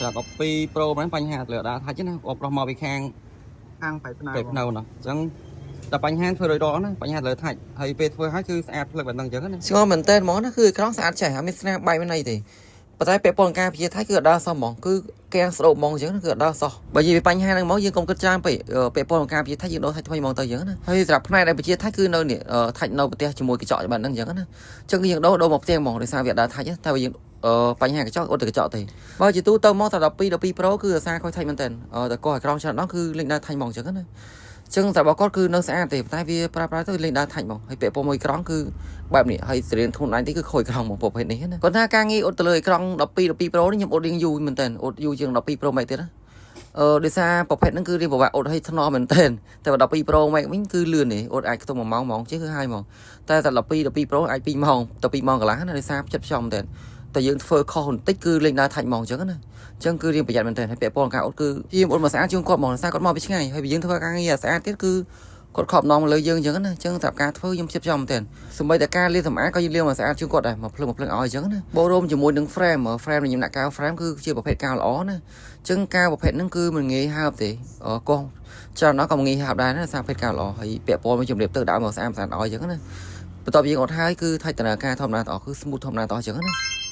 សម្រាប់12 Pro ហ្នឹងបញ្ហាលើដើរ touch ណាអបរោះមកពីខាង ខាងប្រៃភ្នៅ ពេលភ្នៅណាអញ្ចឹងតែបញ្ហាធ្វើរួចរាល់ណាបញ្ហាលើ touch ហើយពេលធ្វើហើយគឺស្អាតភ្លឹកបែបហ្នឹងអញ្ចឹងណា ស្ងល់មែនតើហ្មងណាគឺអេក្រង់ស្អាតចេះអត់មានស្នាមបែកមានអីទេប៉ុន្តែពាក់ព័ន្ធការព្យាថៃគឺអត់ដល់សោះហ្មងគឺកៀងស្រូបហ្មងអញ្ចឹងគឺអត់ដល់សោះបើនិយាយពីបញ្ហាហ្នឹងហ្មងយើងកុំគិតច្រើនពេកពាក់ព័ន្ធនឹងការព្យាថៃយើងដូរថៃថ្មីហ្មងទៅអញ្ចឹងណាហើយសម្រាប់ផ្នែកដែលព្យាថៃគឺនៅនេះថៃនៅប្រទេសជាមួយកញ្ចក់បែបហ្នឹងអញ្ចឹងណាអញ្ចឹងយើងដូរដូរមកផ្ទាំងហ្មងដោយសារវាអត់ដល់ថៃតែបើយើងបញ្ហាកញ្ចក់អត់ទៅកញ្ចក់ទេបើជាទូទៅមកតែ12 12 Pro គឺអាសាខូចថៃមែនតើតែកោះអេក្រង់ច្រើនដល់គឺលេងដល់ថៃហ្មងអញ្ចឹងណាចឹងតែរបស់គាត់គឺនៅស្អាតទេប៉ុន្តែវាប្រើប្រាស់ទៅលេងដើរថាច់ហ្មងហើយពាក់ព័ន្ធមួយក្រង់គឺបែបនេះហើយសេរីនធុនអញទីគឺខូចក្រង់ហ្មងប្រភេទនេះណាគាត់ថាការងារអ៊ុតទៅលើអេក្រង់12 12 Pro នេះខ្ញុំអ៊ុតរៀងយូរមែនតើអ៊ុតយូរជាង12 Pro Max ទៀតណាដោយសារប្រភេទហ្នឹងគឺរៀងពិបាកអ៊ុតឲ្យថ្នមមែនតើតែបើ12 Pro Max វិញគឺលឿនទេអ៊ុតអាចខ្ទង់1ម៉ោងម៉ោងជាងគឺហើយហ្មងតែតែ12 12 Pro អាច2ម៉ោងទៅ2ម៉ោងកន្លះណាដោយសារផ្ចិតផ្ចង់មែនតើតែយើងធ្វើខុសបន្តិចគឺលេងដើរថាច់ហ្មងអញ្ចឹងណាចឹងគឺរៀងប្រយ័ត្នមែនតើហើយពាក់ព័ន្ធការអ៊ុតគឺព្យាយាមអ៊ុតមកស្អាតជាងគាត់ហ្មងដោយសារគាត់មកពីឆ្ងាយហើយបើយើងធ្វើការងារស្អាតទៀតគឺគាត់ខំនំលើយើងអញ្ចឹងណាអញ្ចឹងសម្រាប់ការធ្វើខ្ញុំជិបចំមែនតើសម្បីតែការលាងសម្អាតក៏យើងលាងមកស្អាតជាងគាត់ដែរមកភ្លឹងមកភ្លឹងឲ្យអញ្ចឹងណាបូករួមជាមួយនឹង frame frame ដែលខ្ញុំដាក់កាវ frame គឺជាប្រភេទកាវល្អណាអញ្ចឹងកាវប្រភេទហ្នឹងគឺមិនងាយហើបទេកោះច្រើនណាស់ក៏មិនងាយហើបដែរណាសារប្រភេទកាវល្អហើយពាក់ព័ន្ធមួយជំរាបទឹកដាក់មកស្អាតស្អាតឲ្យអញ្ចឹងណាបន្ទាប់យើងអត់ហើយគឺថាច់ដំណើរការធម្មតាទាំងអស់គឺ smooth ធម្មតាទាំងអស់អញ្ចឹងណា។